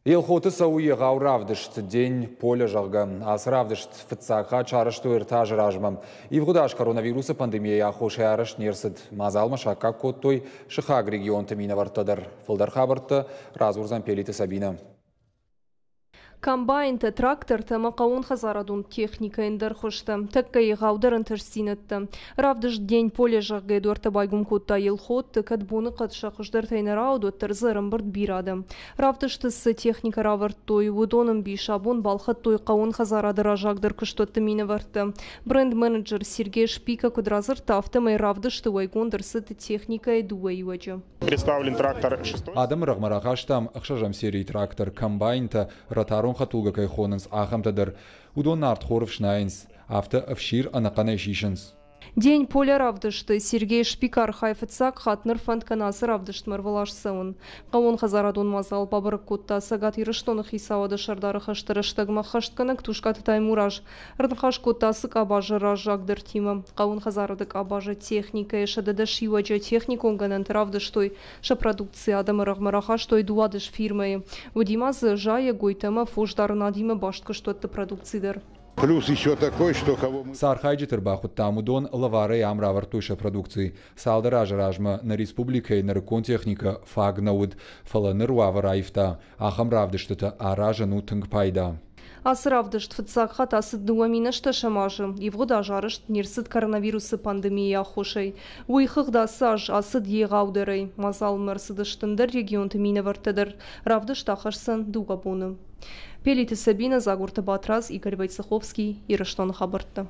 Елхоты цӕуы егъау равдыст «День поля», зӕгъгӕ. Ацы равдыст фыццаг хатт сарӕзтой 3 азы размӕ. Ивгъуыд аз коронавирусы пандемийӕйы аххосӕй арӕзт не рцыд. Мадзалмӕ саккаг кодтой сыхаг регионты минӕвӕрттӕ дӕр. Фылдӕр хабӕрттӕ радзурдзӕн Пелиты Сабинӕ. Комбайнтӕ, трактортӕ ӕмӕ хъӕууонхӕдзарадон техникӕйы ӕндӕр хуызтӕ. Тӕккӕ егъаудӕр ӕнтыстдзинӕдтӕ. Равдыст «День поля», зӕгъгӕ, дуӕрттӕ байгом кодта Елхотты, кӕд боныхъӕд сӕ хуыздӕртӕй нӕ рауад, уӕддӕр дзы ӕрӕмбырд бирӕ адӕм. Равдысты цы техникӕ равӕрдтой, уыдон ӕмбис абон балхӕдтой хъӕууонхӕдзарады раззагдӕр куыстуӕтты минӕвӕрттӕ. Бренд-менеджер Сергей Шпика куыд радзырдта, афтӕмӕй равдысты уӕйгонд ӕрцыд техникӕйы дыууӕ иуӕджы. Представлен трактор шестой. Адӕмы рӕгъмӕ рахастам ӕхсӕзӕм серийы трактор, комбайнтӕ, ротарон хӕдтулгӕ кӕй хонынц, ахӕмтӕ дӕр. Уыдон нартхор ӕфснайынц, афтӕ ӕфсир ӕнӕхъӕнӕй сисынц. День поля равдысты Сергей Шпик архайы фыццаг хатт, ныр фӕнд кӕны ацы равдыстмӕ ӕрвылаз цӕуын. Хъӕууонхӕдзарадон мадзал бабӕрӕг кодта Цӕгат Ирыстоны хицауады сӕрдары хӕсты рӕстӕгмӕ ӕххӕстгӕнӕг Тускъаты Таймураз. Ӕрныхас кодта ацы къабазы раззагдӕртимӕ. Хъӕууонхӕдзарады къабазы техникӕйы 110 иуӕджы техникон гӕнӕнты равдыстой. Сӕ продукци адӕмы рӕгъмӕ рахастой 12 фирмӕйы. Уыди ма дзы зайӕгойтӕ ӕмӕ фосдарынадимӕ баст куыстуӕтты продукци дӕр. Плюс еще такой, что кого мы... Цы архайджыты ӕрбахуыдтам, уыдон лӕварӕй ам равӕрдтой сӕ продукци. Цалдӕр азы размӕ нӕ республикӕйы нырыккон техникӕ фаг нӕ уыд, фӕлӕ ныр уавӕр аивта. Ахӕм равдыстытӕ аразын у тынг пайда. Ацы равдыст фыццаг хатт ацыд 2008 азы. Ивгъуыд аз арӕзт не рцыд коронавирусы пандемийы аххосӕй. Уый хыгъд ацы аз ацыд егъаудӕрӕй. Мадзалмӕ ӕрцыдысты ӕндӕр регионты минӕвӕрттӕ дӕр. Равдыст ахӕсдзӕн 2 боны. Пелиты Сабина, Дзагурты Батрадз, Игорь Войцеховский, Ирыстоны хабӕрттӕ.